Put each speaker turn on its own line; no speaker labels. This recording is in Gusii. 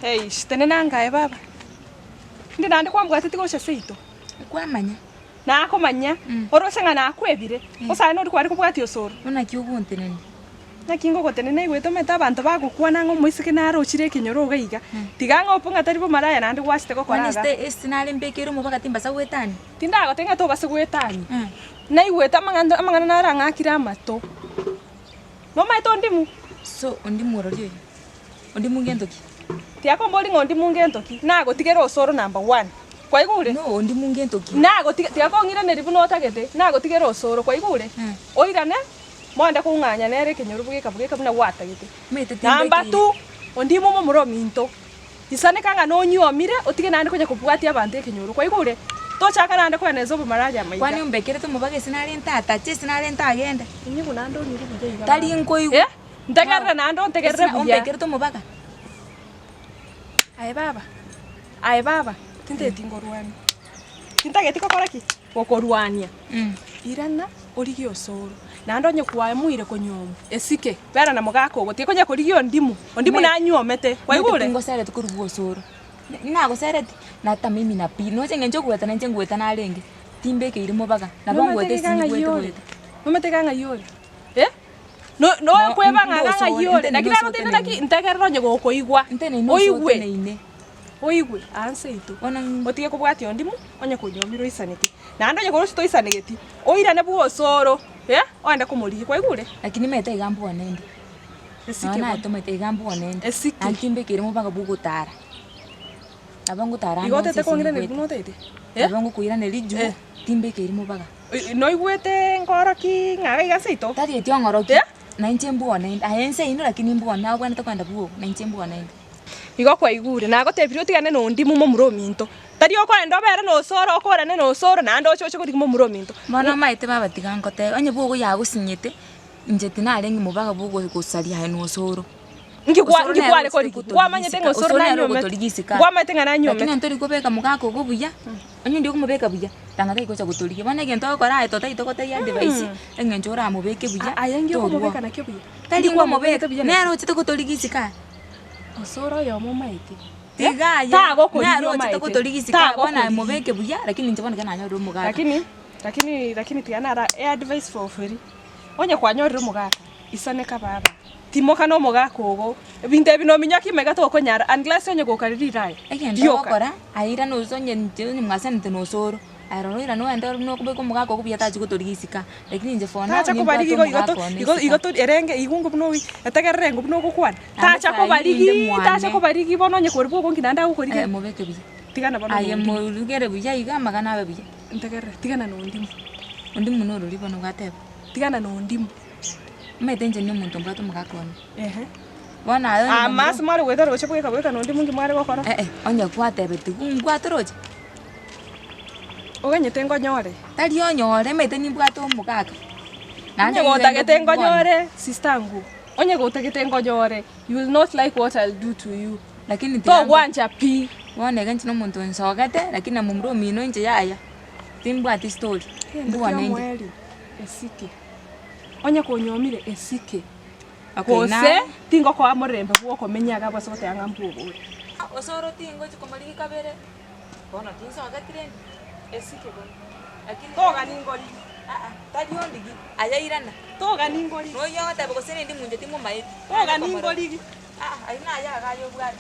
Eish, tenena angaye baba. Inde naende kwambwateti gocha seito.
Kwamanya.
Nakomanya, oroche ng'a nakwebire, osare nori kware kobwatia osoro.
Naki ogontenenia?
Naki ngogotenenia naigwete omanyete abanto bagokwana ng'a omoiseke narochire ekenyoro iga iga, tiga ng'a opo ng'a tari bomaraya naende gwachete gokora
Bono
iga.
ase ase nare mbekeire omobaka timbasa goetania?
Tindagotebia ng'a tobase goetania, naigwete amang'ana amang'ana narang'akire amato. Nomanyete ondimu?
So ondimu orori oyio? Ondimu ngento ki?
Tiakombori ng'a ondimu ngento ki, nagotigera osoro number one. Kwaigure?
No ondimu ngento ki?
Nagotiga tiakong'iraneria buna otagete, nagotigera osoro, kwaigure? Oirane, moende kong'anya nere ekenyoro bweka bweka buna gwatagete.
Omanyete
Number
timbekeire.
two, ondimu omomura ominto, isaneka ng'a nonyuomire, otige naende konya kobwatia abanto ekenyoro, kwaigure? Tochaka naende koeneza obomarari amaiga.
Kwani ombekerete omobaga ase narente atache ase narente agende?
Inyigu naende onyigwe buya iga
Tari
baba.
nkoigwa.
Eh, ntegerere naende ontegerere
Ase
buya.
ombekerete omobaga.
Aye baba, aye baba, tintageti ngorwanie, tintageti gokora ki? Gokorwania. Irana origie osoro, naende onye kwaemuire konyuomwa, esike, bera na mogaka ogo, tiga konya korigia ondimu, ondimu nanyuomete, kwaigure?
Tingosereti korwa bwa osoro, nagosereti, na hata mimi na pi, noche eng'encho ogoeta nainche ngoeta narenge, timbekeiri mobaga, nabo
Nomanyete
ngoeta
iga
ase
ng'ai
ngoeta
ore?
goeta.
Nomanyete iga ng'ai ore? Eh? No- nokweba ng'a ng'a ng'ai ore, naki nagotebia naki ntegerere onye gokoigwa,
Nteneine
oigwe.
oteneine.
Oigwe aa nse yaito,
Bono
otige kobwatia ondimu, onye konyuomire oisaneti, naende onye korwa toisanegeti, oirane bwa osoro, eh, ogende komorigia, kwaigure?
Lakini nimanyete iga mbwane inde.
Esike
Nonya naye
bono.
tomanyete iga mbwane inde.
Esike.
Naende timbekeire mobaga bwa ogotara. Nabo ngotara
Igo
ande onsi
otete
ase
kong'iraneria
nyigwete.
buna otagete? Eh?
Nabo ngokoiraneria juu,
Eh.
timbekeiri mobaga.
Noigwete nkoroki ng'a iga iga seito?
Tari eti ong'oroki,
Eh?
na inche mbwane inde. Aye nse ino lakini mbwane, nabwenerete kogenda bwogo, na inche mbwane inde.
Igo kwaigure, nagotebirie otigane nondimu momura ominto. Tari okoenda obere nosoro, okorane nosoro, naende oche oche korigia momura ominto.
Bono omanyete baba tiga ngotebe, onye bwogo yagosinyete, inche tinarenge mobaga bwa ogosaria aye na osoro.
Nki kwa
Osoro
nki
nere
kware
ochete
korigia? Nkwamanyete
gotorigisika,
ng'a osoro
osoro nere
nanyuomete?
ogotorigisika.
Nkwamanyete ng'a
Lakini
nanyuomete?
onye tori kobeka mogaka ogo buya, onye ndi okomobeka buya, tanga tari gocha gotorigia. Bono egento ogokora aye totagete gotebia advice, eng'encho oramobeke buya,
Aye nki
torwa.
okomobeka nakio buya?
Tari
Nki kwamobegete
nkomobeka,
buya
nere
nakio?
ochete gotorigisika aa.
Osoro oyomo omaete.
Tiga aye,
Tagokorigia
nere ochete
omaete.
gotorigisika aa, bono aye
Tagokorigia.
mobeke buya, lakini inche bono ekero nanyorire omogaka.
Lakini, lakini, lakini tiga nara eadvice for free, onye kwanyorire omogaka, isaneka baba, timoka na omogaka ogo, ebinto ebi nominyokia amaiga tokonyara unless onye gokare riraya,
Egento
rioka.
ogokora, aye irana ose onye inche onye mwasanete na osoro, aye rora oirane ogende ore buna okobeka omogaka ogo buya tachi gotorigisika, lakini inche for now
Tacha
nimbwate
kobarigi igo igo to
omogaka one
igo
isiko.
igo to erenge igo buna oi etegerere engo buna ogokwana,
Naende
tacha
saa hii inde
kobarigi tacha
mwane.
kobarigi bono onye kore bwogo nki naende agokorigia.
Eh mobeke buya.
Tigana bono
Aye
na ondimu.
morugere buya iga amagana abe buya.
Ntegerere, tigana na ondimu.
Ondimu norori bono gwateba.
Tigana na ondimu.
Omanyete inche nomonto mbwate omogaka one.
Ehe.
Bono aye onye
Ama
momura
ase mware goeta roche bweka bweka na ondimu nki mware gokora?
Eh eh, onye gwatebetigwe mbwate roche.
Oganyete nkonyore?
Tari onyore, omanyete nimbwate omogaka. Naende
Onye
nigo
gotagete
ngokwana.
nkonyore, sister ango, onye gotagete nkonyore, you will not like what I'll do to you.
Lakini tiga nko-
Togwancha pi.
Bono iga inche na omonto nsogete, lakini na momura omino inche yaya, timbwati story,
Egento
mbwane inche.
ki'omoerio, esike. Onye konyomire, esike.
Okay,
Gose
naye.
tingokoa morembe bw'okomenya iga ase goteba ng'a mbwobore.
Osoro tingochi komorigia kabere. Bono tinsogeti rende,
Esike bono.
lakini
Toga ningorigi.
Aa, tari ondigi, aye irana.
Toga ningorigi.
Noyio ogoteba gose rende munche timomaeti.
Toga ningorigi.
Aa, ayio naye agaye obwate.